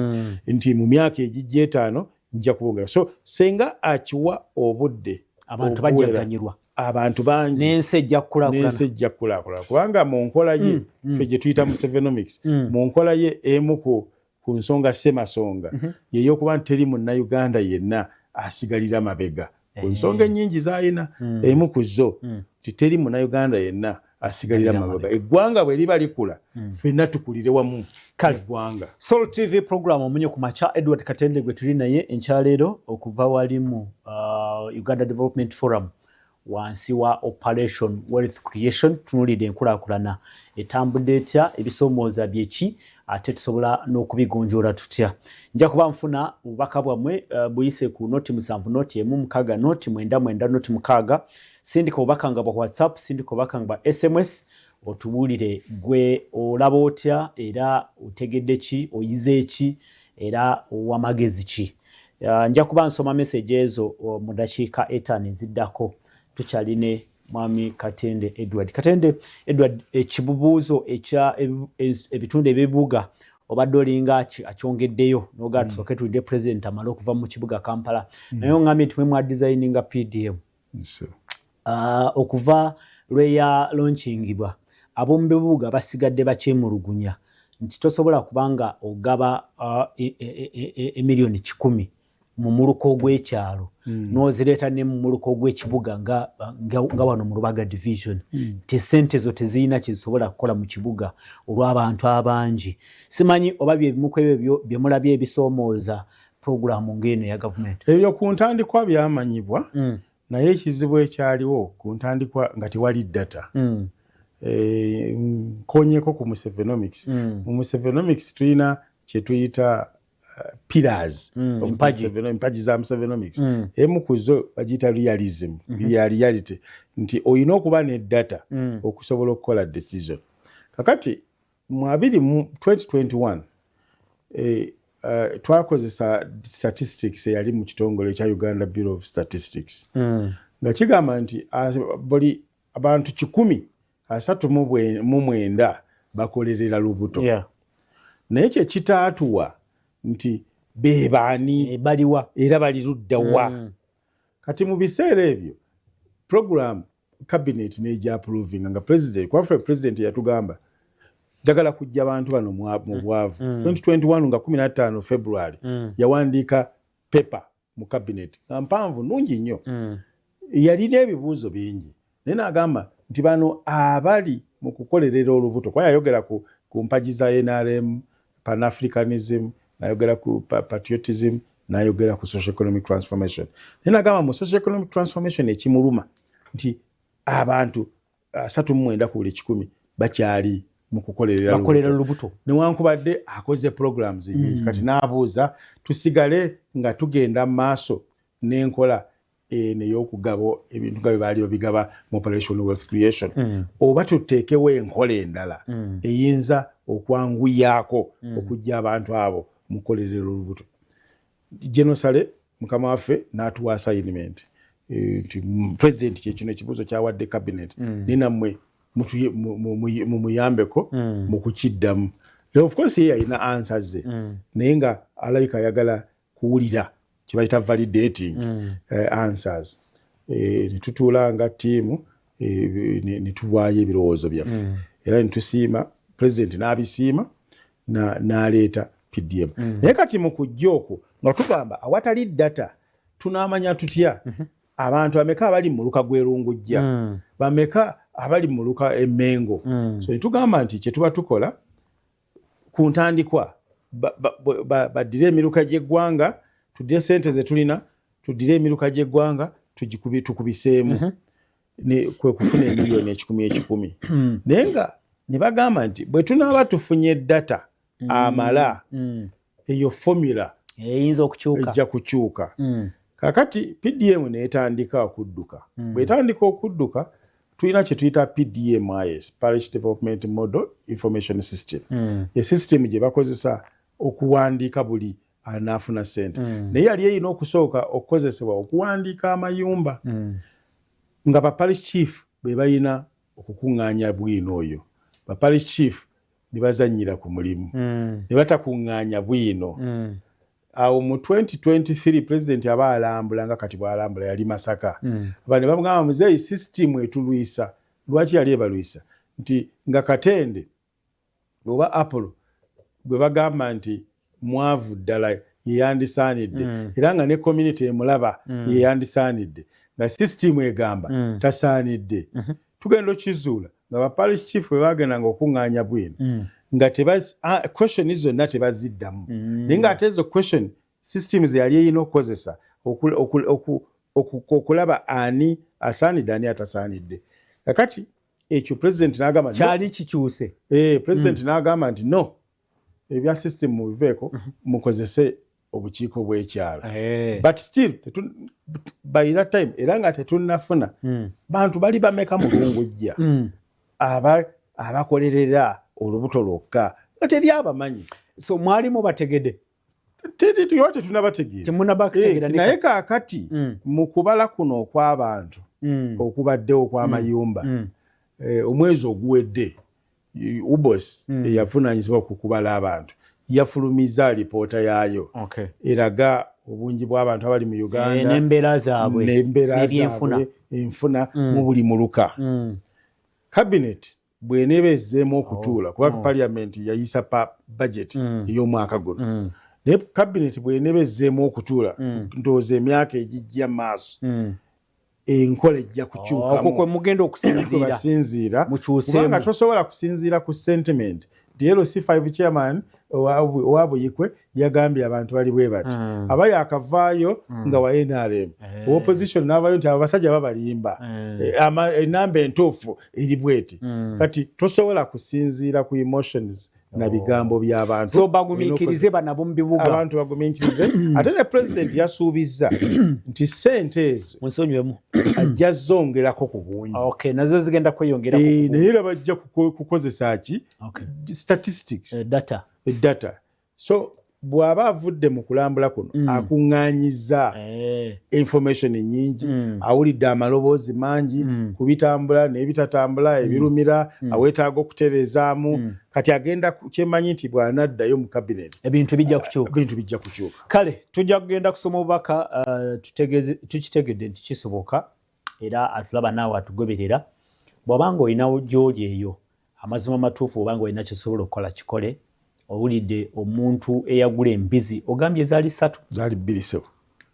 nti mu myaka egijja 5 nja kubongera. So senga akiwa obudde abantu bajjaganyirwa, abantu bangi n'ensi ejja kukulaakulana. N'ensi ejja kukulaakulana, kubanga mu nkola ye, ffe gye tuyita Musevenomics, mu nkola ye emu ku nsonga ssemasonga yeyokuba nti teri munnayuganda yenna asigalira mabega. Ku nsonga ennyingi z'ayina, emu ku zo nti teri munnayuganda yenna asigalira mabega. Eggwanga bwe liba likula, ffenna tukulire wamu eggwanga. Sol TV program Omunye ku Makya, Edward Katende gwe tuli naye enkyaleero okuva wali mu Uganda Development Forum wansi wa Operation Wealth Creation. Tunulidde enkulaakulana etambudde etya, ebisoomooza byeki, ate tusobola n'okubigonjoola tutya. Nja kuba nfuna obubaka bwammwe, buyise ku 07 01 6 0 99 06. Sindika obubaka nga bwa WhatsApp, sindika obubaka nga bwa SMS, otubuulire gwe olaba otya, era otegedde ki, oyize ki, era owamagezi ki. Nja kuba nsoma message ezo mu dakiika 5 eziddako. Tukyaline mwami Katende Edward. Katende Edward, ekibubuuzo ekya ebitundu ebibuga obadde olinga akyongeddeyo nogaa tusooke tulinde president amale okuva mu kibuga Kampala, naye oŋŋambye nti mwe mwadesigninga PDM. Okuva lwe ya launchingibwa, ab'omu bibuga basigadde bakyemulugunya nti tosobola kubanga ogaba emiliyoni 100 mu muluka ogw'ekyalo n'ozireeta ne mu muluka ogw'ekibuga nga wano mu Lubaga Division, nti esente zo tezirina kyezisobola kukola mu kibuga olw'abantu abangi. Simanyi oba byebimu ku ebyo bye mulabye ebisoomooza puroguramu ng'eno eya gavumenti. Ebyo ku ntandikwa byamanyibwa, naye ekizibu ekyaliwo ku ntandikwa nga tewali data. Nkonyeko ku Musevenomics. Mu Musevenomics tulina kyetuyita pillars of Empagi. Empagi za Musevenomics. Emu ku zo bagiyita realism, ya reality, nti olina okuba ne data okusobola okukola decision. Kakati mu abiri mu 2021 twakozesa statistics eyali mu kitongole ekya Uganda Bureau of Statistics, nga kigamba nti buli abantu 139 bakolerera lubuto, naye kyekitaatuwa nti be baani, baliwa, era bali ludda wa. Kati mu biseera ebyo program cabinet neja approvinga nga president kwaffe, president yatugamba njagala kujja abantu bano mu bwavu. 2021 nga 15 February yawandiika paper mu cabinet nga mpanvu nungi nnyo, yalina ebibuuzo bingi, naye n'agamba nti bano abali mu kukolerera olubuto, kuba yayogera ku mpagi za NRM, Panafricanism, nayogera ku patriotism, nayogera ku social economic transformation, naye nagamba mu social economic transformation ekimuluma nti abantu 39 ku buli 100 bakyali mu kukolerera bakolera lubuto, newankubadde akoze programs nyingi. Kati n'abuuza tusigale nga tugenda mu maaso n'enkola eno ey'okugaba ebintu nga bye baali babigaba mu Operation Wealth Creation, oba tuteekewo enkola endala eyinza okwanguyaako okujja abantu abo mukolerera olubuto. General Saleh mukama waffe n'atuwa assignment, nti president kyekino ekibuuzo kyawadde cabinet, naye nammwe mumuyambeko mu kukiddamu. Of course ye yalina answer ze, naye nga alabika ayagala Kuwulira kyebayita validating answers. Ne tutuula nga ttiimu, ne tuwaayo ebirowoozo byaffe era ne tusiima, president n'abisiima, n'aleeta PDM. Naye kati mu kujja okwo nga tugamba, awatali data tunaamanya tutya abantu ameka abali mu muluka gw'erungujja, bameka abali mu muluka emmengo? So netugamba nti kyetuba tukola ku ntandikwa, baddire emiruka gy'eggwanga, tuddire sente ze tulina, tuddire emiruka gy'eggwanga, tukubiseemu kwe kufuna emiliyoni 100 100. Naye nga ne bagamba nti bwe tunaaba tufunye data amala, eyo formula eyinza okukyuka. Ejja kukyuka. Kakati PDM neetandika okudduka. Bwetandika okudduka, tulina kye tuyita PDMIS, Parish Development Model Information System, e system gye bakozesa okuwandiika buli anaafuna sente. Naye yali erina okusooka okukozesebwa okuwandiika amayumba, nga ba parish chief be balina okukuŋŋaanya bwino oyo. Ba parish chief ne bazannyira ku mulimu, ne batakuŋŋaanya bwino. Awo mu 2023 president aba alambula, nga kati bw'alambula, yali Masaka. Aba ne bamugamba, "Muzeeyi, system etulwisa." Lwaki yali ebalwisa? Nti nga Katende oba Apollo gwe bagamba nti mwavu ddala yeyandisaanidde, era nga ne community emulaba yeyandisaanidde, nga system egamba tasaanidde. Tugenda okizuula nga ba parish chief bwe bagendanga okuŋŋaanya bwino, nga question zonna tebaziddamu. Naye ng'ate ezo question systems yali erina okukozesa okulaba ani asaanidde, ani atasaanidde. Kakati ekyo president n'agamba no. Kyali kikyuse. President n'agamba nti no, ebya system mubiveeko, mukozese obukiiko bw'ekyalo. But still by that time era nga tetunnafuna bantu bali bameka mu Lungujja abakolerera olubuto lwokka, nga teri abamanyi. So mwali mubategedde? Tuba tetunabategeera. Temunabategeera. Naye kaakati mu kubala kuno okw'abantu okubaddewo okw'amayumba, omwezi oguwedde UBOS eyavunaanyizibwa ku kubala abantu yafulumiza alipoota yaayo eraga obungi bw'abantu abali mu Uganda n'embeera zaabwe n'embeera n'ebyenfuna. zaabwe, enfuna mu buli muluka. Cabinet bw'eneeba ezzeemu okutuula, kuba parliament yayisa pa budget ey'omwaka guno, naye cabinet bw'eneeba ezzeemu okutuula, ndowooza emyaka egijja maaso enkola ejja Okwo kukyukamu. Kwe mugenda okusinziira. Basinziira. Mukyuseemu. Kubanga tosobola kusinziira ku sentiment nti LC5 chairman owa Buyikwe yagambye abantu bali bwe bati, aba yakavaayo nga wa NRM, opposition n'avaayo nti abo basajja babalimba, enamba entuufu eri bweti. Kati tosobola kusinziira ku emotions na bigambo by'abantu. So bagumiikirize banabo mu bibuga. Abantu bagumiikirize. Ate ne president yasuubizza nti sente ezo Munsonyiwemu. ajja zongerako ku bungi. Okay, nazo zigenda kweyongera. Naye era bajja kukozesa ki? Statistics. Data. Data. So bw'aba avudde mu kulambula kuno, akuŋŋaanyiza information nyingi, awulidde amaloboozi mangi ku bitambula n'ebitatambula, ebirumira, aweetaaga okutereezaamu. Kati agenda kyemanyi nti bw'anaddayo mu cabinet, ebintu bijja kukyuka. Ebintu bijja kukyuka. Kale tujja kugenda kusoma obubaka. Tukitegedde nti kisoboka, era atulaba naawe atugoberera, bw'obanga olina gy'oli eyo amazima amatuufu, obanga olina kyosobola okukola, kikole. Owulidde omuntu eyagula embizi, ogambye zaali 3? Zaali 2, ssebo.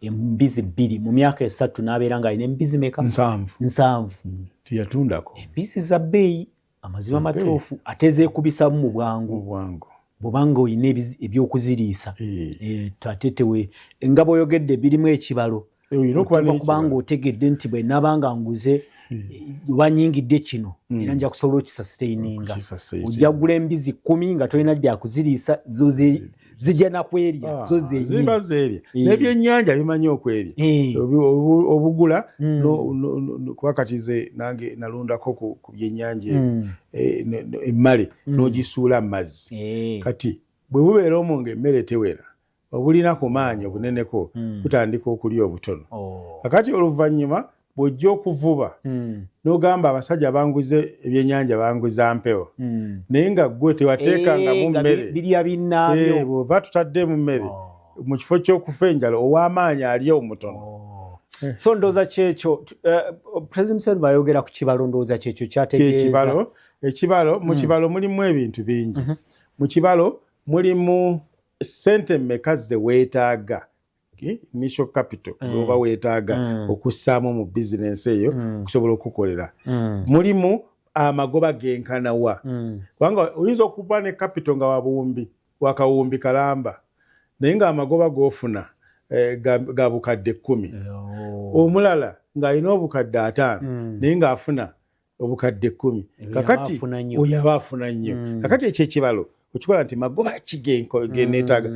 Embizi 2 mu myaka 3, n'abeera ng'alina embizi meka? 7. 7. Tiyatundako. Embizi za bbeeyi, amazima matuufu, ate zeekubisamu mu bwangu. Bwangu. Bw'obanga olina ebyokuziriisa, ate tewe nga bw'oyogedde birimu ekibalo. Olina okuba Oteekwa n'ekibalo. kubanga otegedde nti bwe nabanga nguze oba nyingidde kino, era nja kusobola okisustaininga. Okukisustain. Ojja kugula embizi 10 nga tolina byakuziriisa, zo zijja nakwerya zo zennyini. Ziba zeerya. N'ebyennyanja bimanyi okwerya. Obugula kuba kati ze nange nalundako ku byennyanja ebyo. Emmale n'ogisuula mu mazzi. Kati bwe bubeera omwo ng'emmere tewera, obulina ku maanyi obuneneko butandika okulya obutono. Kakati oluvannyuma bw'ojja okuvuba, n'ogamba abasajja banguze ebyennyanja, banguza mpewo, naye nga ggwe tewateekangamu Nga mmere. Birya binnaabyo. Bw'oba tutadde mu mmere, Mu kifo ky'okufa enjala, ow'amaanyi ali omutono. So ndowooza kyekyo President Museveni bayogera ku kibalo, ndowooza kyekyo kyategeeza. Kyekibalo. Ekibalo, mu kibalo mulimu ebintu bingi. Mu kibalo mulimu sente mmeka ze weetaaga, initial capital oba weetaaga okussaamu mu bizinensi eyo okusobola okukolera. Mulimu amagoba genkanawa, kubanga oyinza okuba ne capital nga wabuwumbi, wakawumbi kalamba, naye ng'amagoba g'ofuna ga 10,000. Omulala ng'alina 500,000 naye ng'afuna 10,000. Kakati oyo aba afuna nnyo. Kakati ekyo ekibalo okikola nti magoba ki geneetaaga,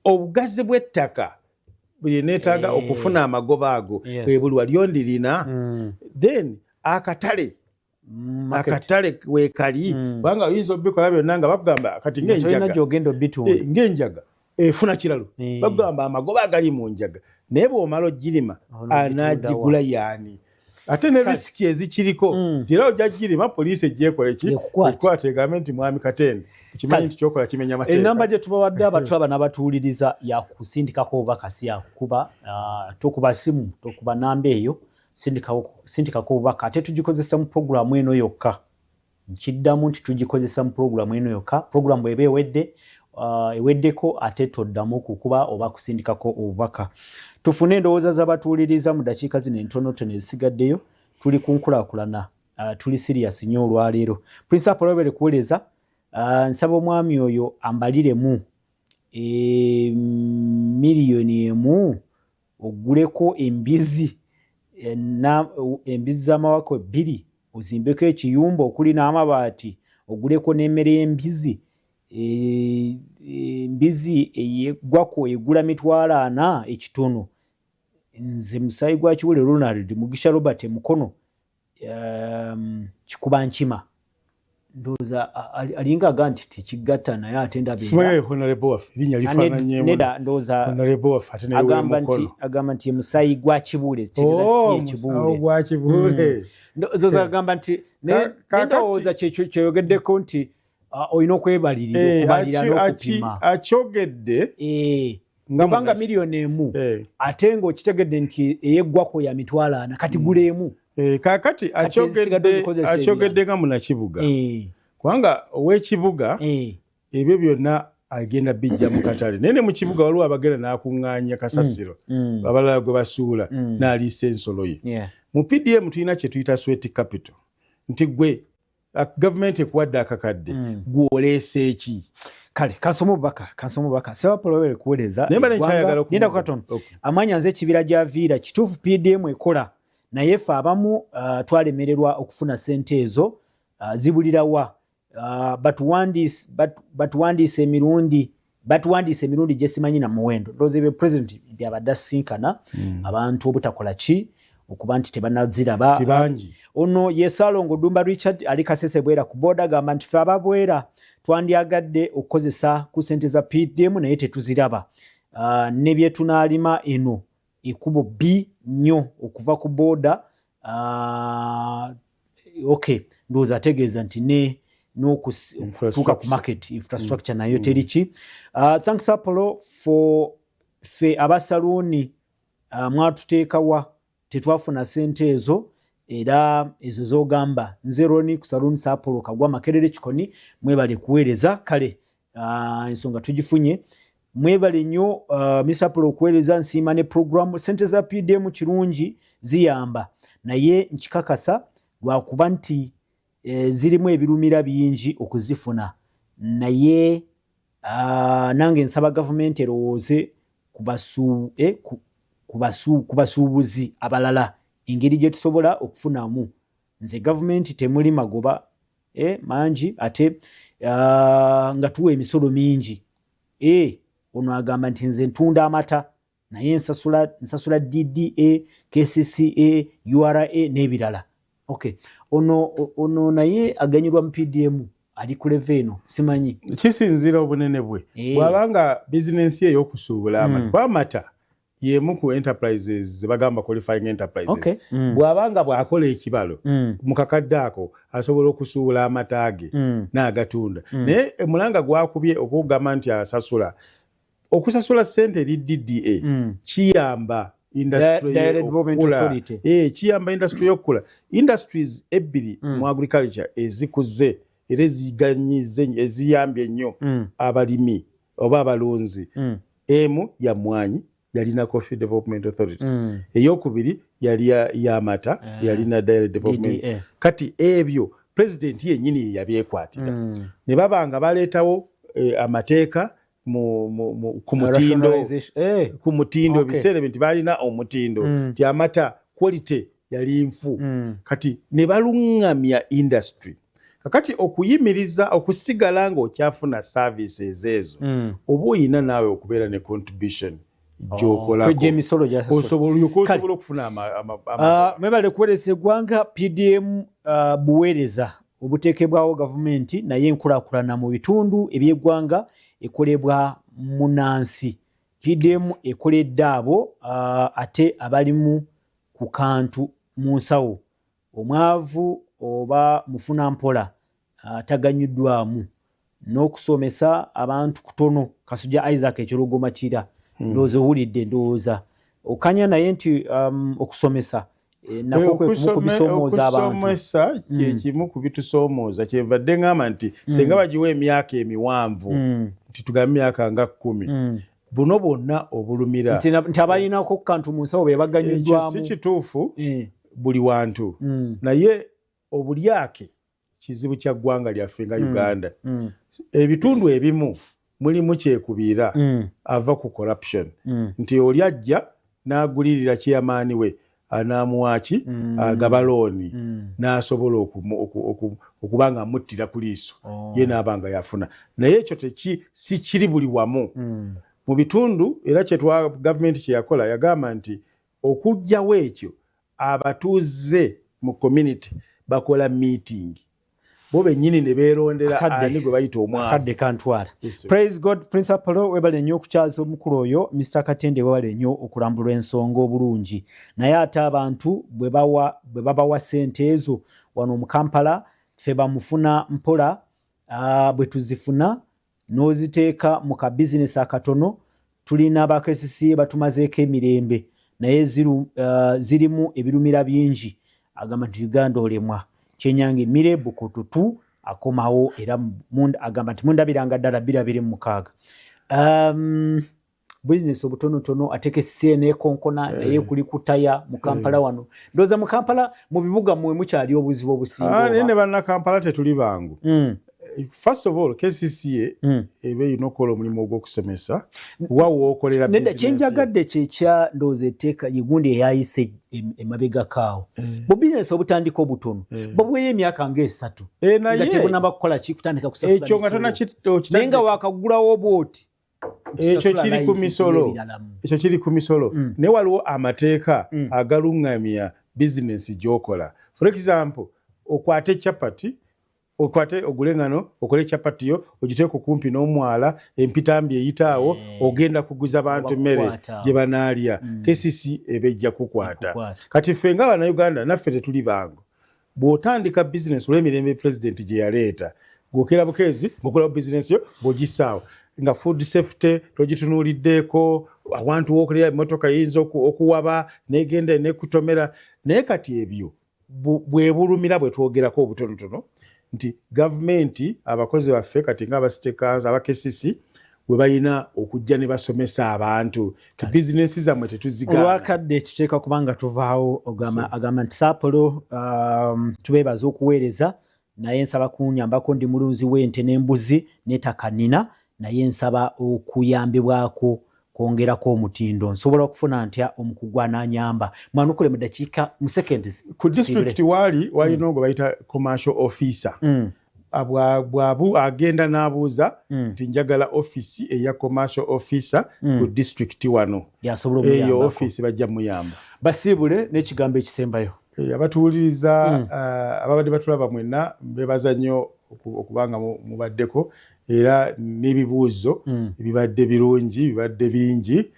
obugazi bw'ettaka byeneetaaga okufuna amagoba ago bwe buli walyo ndirina. Then akatale, akatale weekali, kubanga oyinza obikola byonna nga bakugamba kati ng'enjaga efuna kiralo, bakugamba amagoba agali mu njaga, naye bw'omala ogirima anaagigula yaani? Ate ne risk ezikiriko, era ojja girima, poliisi ejjekola eki, ekwata, egambe nti mwami Katende, okimanyi nti kyokola kimenya mateeka. Enamba gye tubawadde abatulaba n'abatuwuliriza yakusindikako obubaka, si yakukuba. Tokuba simu, tokuba namba eyo, sindikako obubaka. Ate tugikozesa mu puroguramu eno yokka. Nkiddamu nti tugikozesa mu puroguramu eno yokka. Puroguramu bw'eba ewedde, eweddeko, ate toddamu kukuba oba kusindikako obubaka. Tufune endowooza z'abatuwuliriza mu dakiika zino entonotono ezisigaddeyo. Tuli ku nkulaakulana, tuli serious nnyo olwaleero. Prince Apollo, webale kuweereza. Nsaba omwami oyo ambaliremu 1 million oguleko embizi embizi z'amawako 2, ozimbeko ekiyumba okuli n'amabaati, oguleko n'emmere y'embizi. Embizi eyeggwako egula 40,000 ekitono. Nze musaayi gwa Kiwule Ronald Mugisha Robert Mukono, kikuba nkima. Ndowooza alinga aga nti tekigatta, naye ate ndabeneda. Ndowooza agamba nti musaayi gwa Kibuule. Kibuule. Ndowooza agamba nti, ndowooza kyeyogeddeko nti olina okwebalirira, okubalira n'okupima. Akyogedde. Kubanga 1 million ate ng'okitegedde nti eyeggwako ya 40,000, kati gula emu. Kakati akyogedde nga munakibuga, kubanga ow'ekibuga ebyo byonna agenda bijja mu katale, naye ne mu kibuga waliwo abagenda n'akuŋŋaanya kasasiro abalala gwe basuula n'aliisa ensolo ye. Mu PDM tulina kye tuyita sweat capital, nti gwe gavumenti ekuwadde akakadde, gwoleese eki? Kale kansoma obubaka, kansoma obubaka. Sebapolowere kuweereza linda katono. Amanya nze ekibira gyaviira. Kituufu, PDM ekola, naye ffe abamu twalemererwa okufuna sente ezo. Zibulirawa? Batuwandiisa emirundi, batuwandiisa emirundi gyesimanyi na muwendo. Ndowooza ebyo president byabadde asinkana abantu obutakola ki, okuba nti tebanaziraba. Ono ye Saalongo Dumba Richard, ali Kasese Bwera ku boda, agamba nti fe ababwera twandyagadde okukozesa ku sente za PDM, naye tetuziraba. Ne byetunaalima eno ekubo bbi nnyo okuva ku boda. Okay, ndowooza ategeeza nti ne n'okutuuka ku market infrastructure nayo teri ki. Thanks Apollo for fe abasaluuni mwatuteekawa, tetwafuna sente ezo era ezo zogamba. Nze Roni ku saloon Sapolo Kagwa Makerere Kikoni, mwebale kuweereza. Kale ensonga tugifunye. Mwebale nnyo, Mr Apollo, okuweereza. Nsiima ne program. Sente za PDM kirungi, ziyamba, naye nkikakasa lwakuba nti zirimu ebirumira bingi okuzifuna. Naye nange nsaba gavumenti erowooze ku basuubuzi abalala, engeri gye tusobola okufunamu. Nze gavumenti temuli magoba mangi, ate nga tuwa emisolo mingi. Ono agamba nti nze ntunda amata, naye nsasula DDA, KCCA, URA n'ebirala. Okay, ono naye aganyulwa mu PDM, ali ku level eno simanyi. Kisinziira obunene bwe. Bw'abanga bizinensi ye ey'okusuubula amata, kuba amata y'emu ku enterprises zebagamba qualifying enterprises, bw'abanga bw'akola ekibalo mu kakadde ako asobola okusuubula amata ge n'agatunda. Naye omulanga gwakubye okugamba nti asasula. Okusasula sente eri DDA kiyamba industry okukula. Kiyamba industry okukula. Industries ebbiri mu agriculture ezikuze era eziganyize, eziyambye ennyo abalimi oba abalunzi, emu ya mwanyi, yalina Coffee Development Authority. Eyokubiri yali yamata, yalina Dairy Development. DDA. Kati ebyo president yennyini yabyekwatira, ne baba nga baleetawo amateeka ku mutindo. Rationalization. Ku mutindo. Ebiseera ebyo nti balina omutindo, nti amata quality yali nfu. Kati ne baluŋŋamya industry. Kakati okuyimiriza okusigala ng'okyafuna services ezo, oba oyina naawe okubeera ne contribution gy'okolako. Kwejja emisolo gyasasula. Osobola okufuna Mwebale kuweereza eggwanga. PDM buweereza obuteekebwawo gavumenti, naye enkulaakulana mu bitundu eby'eggwanga ekolebwa munansi. PDM ekoledde abo ate abalimu ku kantu mu nsawo. Omwavu oba mufuna mpola taganyuddwamu n'okusomesa abantu kutono. Kasujja Isaac Ekyologoma Kira. Ndowooza owulidde, ndowooza okanya naye nti okusomesa nako kwe kumu ku bisoomooza abantu. Okusomesa kyekimu ku bitusoomooza. Kyenvadde ŋŋamba nti senga bagiwa emyaka emiwanvu, nti tugambe emyaka nga 10, buno bwonna obulumira. Nti abalinako kantu mu nsawo be Ekyo si baganyuddwamu. kituufu buli wantu, naye obulyake kizibu kya ggwanga lyaffe nga Uganda. Ebitundu ebimu mulimu kyekubiira ava ku corruption, nti oli ajja n'agulirira chairman we, anaamuwaki agaba looni, n'asobola okuba nga amuttira ku liiso. Ye n'aba nga yafuna. Naye ekyo teki si kiri buli wamu mu bitundu. Era kyetwa gavumenti kye yakola, yagamba nti okuggyawo ekyo, abatuuze mu community bakola meeting bo bennyini ne beerondera ani gwe bayita omwavu. Akadde kantwala. Yes, sir. Praise God. Principal, webale nnyo okukyaza omukulu oyo. Mr Katende, webale nnyo okulambula ensonga obulungi. Naye ate abantu bwe babawa sente ezo wano mu Kampala, ffe bamufuna mpola, bwe tuzifuna n'oziteeka mu ka bizinesi akatono, tulina ba KCCA batumazeeko emirembe, naye zirimu ebirumira bingi. Agamba nti Uganda olemwa. Kyenyange Emire Bukututu akomawo era agamba nti mundabiranga ddala 2026. Bizinesi obutonotono ate KCCA nekonkona, naye kuli kutaya mu Kampala wano. Ndowooza mu Kampala, mu bibuga mmwe mukyali obuzibu obusinga. Naye oba? Ne bannakampala tetuli bangu. First of all, KCCA eba erina okukola omulimu ogw'okusomesa wa wookolera Nedda, business yo. Kyenjagadde kyekya ndowooza etteeka yegundi eyayise emabegako awo, bu bizinesi obutandika obutono bubweyo emyaka nga 3 nga Naye tebunaba kukola ki, kutandika kusasula ekyo nga misolo. tonakitandika. Naye nga wakagulawo bwoti, Ekyo sasula kiri ku licence misolo. n'ebiralamu. Ekyo kiri ku misolo, naye waliwo amateeka agaluŋŋamya bizinesi gy'okola. For example, okwate chapati, okwate ogule ngano, okole chapati yo, ogiteeke okumpi n'omwala, empitambi eyitaawo, ogenda kuguza bantu emmere Bakukwata. gye banaalya. KCC eba ejja kukwata. Ekukwata. Kati ffe nga Bannayuganda naffe tetuli bangu. Bw'otandika bizinesi olw'emirembe pulezidenti gye yaleeta, gwokera bukeezi ng'okolawo bizinesi yo, bw'ogissaawo nga food safety togitunuuliddeeko, awantu wookolera emmotoka eyinza okuwaba negenda nekutomera. Naye kati ebyo bwe bulumira bwe twogerako obutonotono, nti gavumenti, abakozi baffe kati nga aba city council, aba KCC, we balina okujja ne basomesa abantu ti bizinesi zammwe tetuzigaana. Olwakadde tuteeka kubanga tuvaawo. Agamba nti Saapolo, tubeebaza okuweereza, naye nsaba kunyambako, ndi mulunzi w'ente n'embuzi n'ettaka nina, naye nsaba okuyambibwako kwongerako omutindo. Nsobola okufuna ntya omukugu anaanyamba? Mwanukule mu dakiika, mu seconds. Ku district waali walina ogwo bayita commercial officer. Bwabu agenda n'abuuza nti njagala office eya commercial officer ku district wano. Yasobola Eyo omuyambako. Office bajja muyamba. Basiibule n'ekigambo ekisembayo. Abatuwuliriza, ababadde batulaba mwenna, mbebaza nnyo okubanga mubaddeko, era n'ebibuuzo bibadde birungi, bibadde bingi.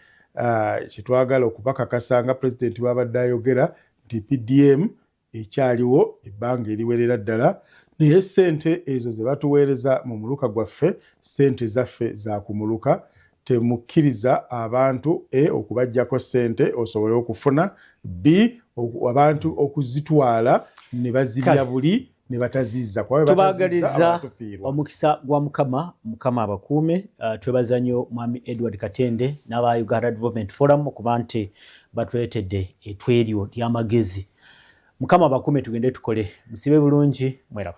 Kyetwagala okubakakasa nga pulezidenti bwabadde ayogera nti PDM ekyaliwo ebbanga eriwerera ddala, naye sente ezo ze batuweereza mu muluka gwaffe, sente zaffe za ku muluka. Temukkiriza abantu a okubaggyako ssente osobole okufuna, b abantu okuzitwala ne bazirya buli ne batazizza. Tubaagaliza omukisa gwa Mukama. Mukama abakuume. Twebaza nnyo Mwami Edward Katende n'aba Uganda Development Forum okuba nti batuleetedde etweryo ly'amagezi. Mukama abakuume, tugende tukole. Musibe bulungi, mweraba.